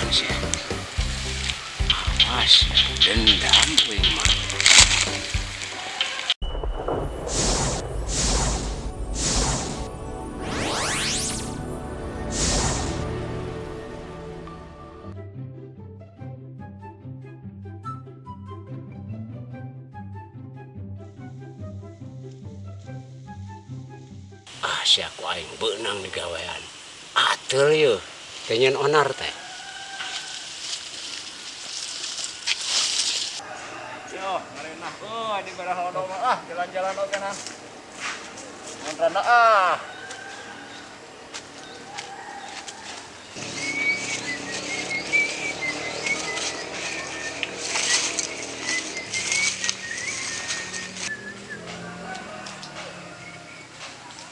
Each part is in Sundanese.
Colokan sih. Awas, dendam kuing mah. Ah, sia ku aing beunang digawean. Ateul yeuh, teh nyeun onar teh. Yo, ngarenah euy di barah lodo mah ah, jalan-jalan oge nah. Mun randa ah.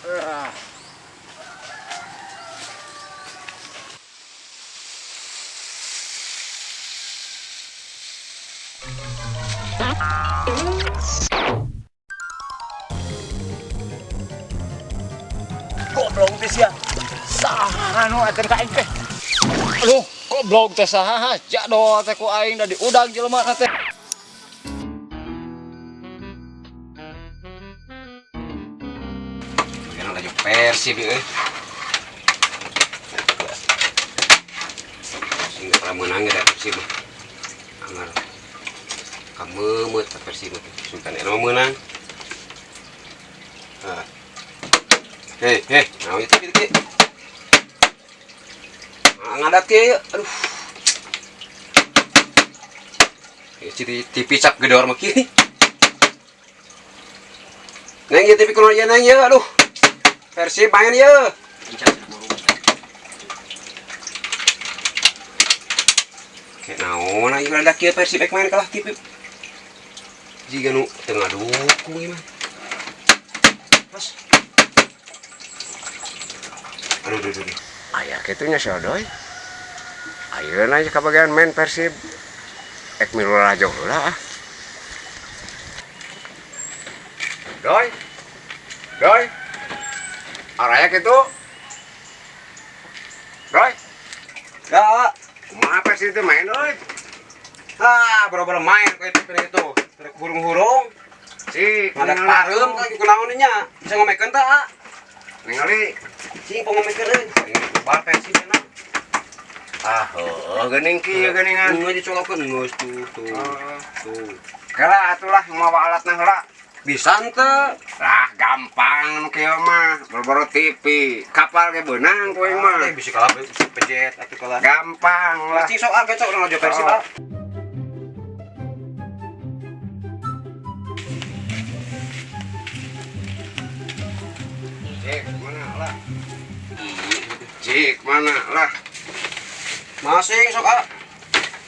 Ah. Goblok teh sia. Saha nu aten ka aing teh? Aduh, goblok teh saha jadol teh ku aing da diudag jelema teh. Bagian laju Persib euy. Sing pernah menang da Persib mah. Angar. Kameumeut teh Persib mah. Sultan eta mah meunang. Ah. Hei, hei, naon ieu teh kieu? Ah, ngadat kieu ieu. Aduh. Ieu TV cap gedor mah kieu. Neng ieu TV kunaon ieu neng ieu, aduh. Persib main ieu. Kayak naon ieu rada kieu Persib ek main kalah TV. Jiga nu teu ngadukung ieu mah. Pas. Aduh, aduh, aduh. Aya kitu nya sodoy. Ayeuna aja kabagian main Persib. Ek milu lalajo heula ah. Doy. Doy. Araya kitu. Doy. Ya, kumaha Persib itu main doy? Ah, boro-boro main ku itu itu. Rek hurung-hurung. Cik, Ngadak pareum ka kunaon nya? Bisa ngomekeun teh, ah? Ningali Cing pangomekeun euy. Bal Persib enak. Ah, heuh geuning kieu geuningan. Geus dicolokeun geus tuh tuh. Tuh. Kela atulah mawa alatna heula. Bisa henteu? Lah gampang nu kieu mah, boro-boro TV. Kapal ge beunang ku aing mah. Bisa kalah pejet atuh kalah. Gampang lah. Cing sok ah gecok urang lalajo Persib ah. Cik, mana lah? Cik, mana lah? Masing sok ah.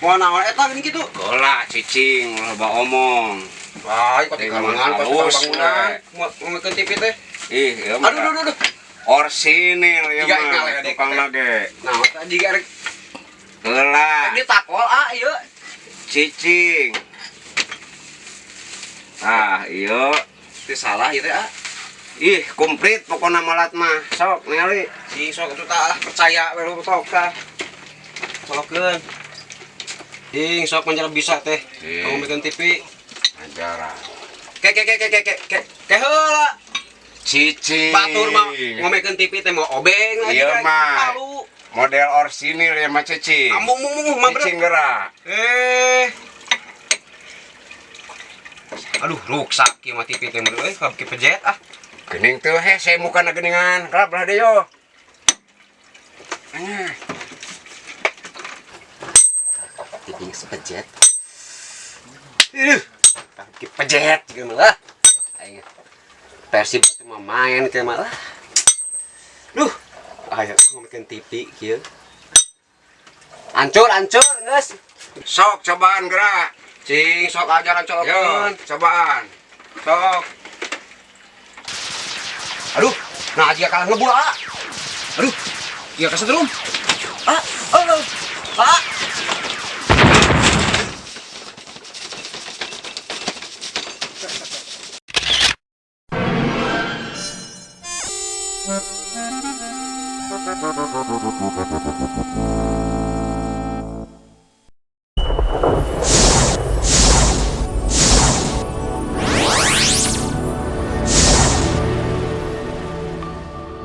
Mau naon eta geuning kitu? Heula cicing loba omong. Wah, ieu Teh kalangan pas halus, bangunan. Mau ngomekeun TV teh. Ih, ieu mah. Aduh, aduh, aduh. Orsinil ieu Jiga mah. ngaleh dek. Tukang lage. Nah, eta jiga rek Heula. ditakol ah ieu. Cicing. Ah, ieu. Teu salah ieu teh ah. Ih, komplit pokona malat mah. Sok ningali. Cing sok atuh tah ah, percaya we lu sok tah. Colokeun. Cing sok manjala bisa teh. Ngomekeun TV. Ajaran. Ke ke ke ke ke ke ke ke heula. Cicing. Batur mah ngomekeun TV teh mau obeng lagi Iya mah. Palu. Model orsinil ya mah cicing. Amung mung mung mah Cicing gerak. Eh. Aduh, ruksak kieu mah TV teh meureun euy, ka pejet ah. Geuning teu hese mukana geuningan. Kerap lah deui yo. Anyah. TV geus pejet. Ih, ki pejet kieu mah lah. Aing Persib teh mah main kieu mah lah. Duh, aya ngomekeun TV kieu. Ancur, ancur, geus. Sok cobaan gerak. Cing, sok ajaran Yo, colokeun. cobaan. Sok. Aduh, nah jika kalah ngebul, ah. Aduh, jika kesetrum. Ah, aduh. Ah.